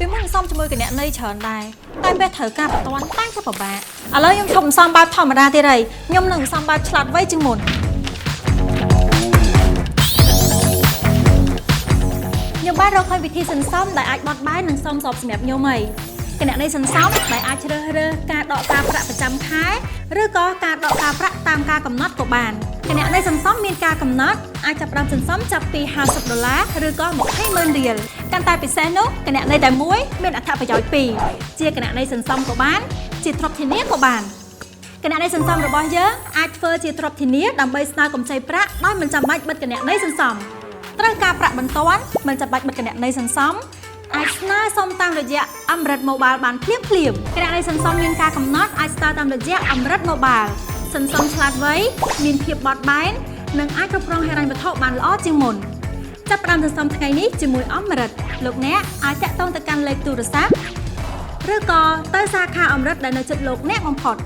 ពីមុនសំជាមួយគណនីច្រើនដែរតែពេលត្រូវការបន្ទាន់តែក៏ពិបាកឥឡូវខ្ញុំឈប់សំបែបធម្មតាទៀតហើយខ្ញុំនឹងសំបែបឆ្លាតវៃជាងមុនខ្ញុំបានរកឃើញវិធីសន្សំដែលអាចបត់បែននិងសមស្របសម្រាប់ខ្ញុំហើយគណនីសន្សំដែលអាចជ្រើសរើសការដកការប្រាក់ប្រចាំខែឬក៏ការដកការប្រាក់តាមការកំណត់ក៏បានគណនីសន្សំមានការកំណត់អាចចាប់ផ្ដើមសន្សំចាប់ពី50ដុល្លារឬក៏20ម៉ឺនរៀលកាន់តែពិសេសនោះគណនីតែមួយមានអត្ថប្រយោជន៍ពីរជាគណនីសន្សំក៏បាន ជាទ្រព្យធានាក៏បាន គណនីសន្សំរបស់យើងអាចធ្វើជាទ្រព្យធានាដើម្បីស្នើកម្ចីប្រាក់ដោយមិនចាំបាច់បិទគណនីសន្សំត្រូវការប្រាក់បន្ទាន់មិនចាំបាច់បិទគណនីសន្សំអាចស្នើសុំតាមរយៈ Amrit Mobile បានភ្លាមភ្លាមគណនីសន្សំមានការកំណត់អាចស្នើតាមរយៈ Amrit Mobile សន្សំឆ្លាតវៃមានភាពបត់បែននិងអាចគ្រប់គ្រងហិរញ្ញវត្ថុបានល្អជាងមុនចាប់ផ្ដើមសន្សំថ្ងៃនេះជាមួយ Amrit លោកអ្នកអាចតាក់ទងទៅកាន់លេខទូរស័ព្ទឬក៏ទៅសាខា Amrit ដែលនៅជិតលោកអ្នកបំផុត។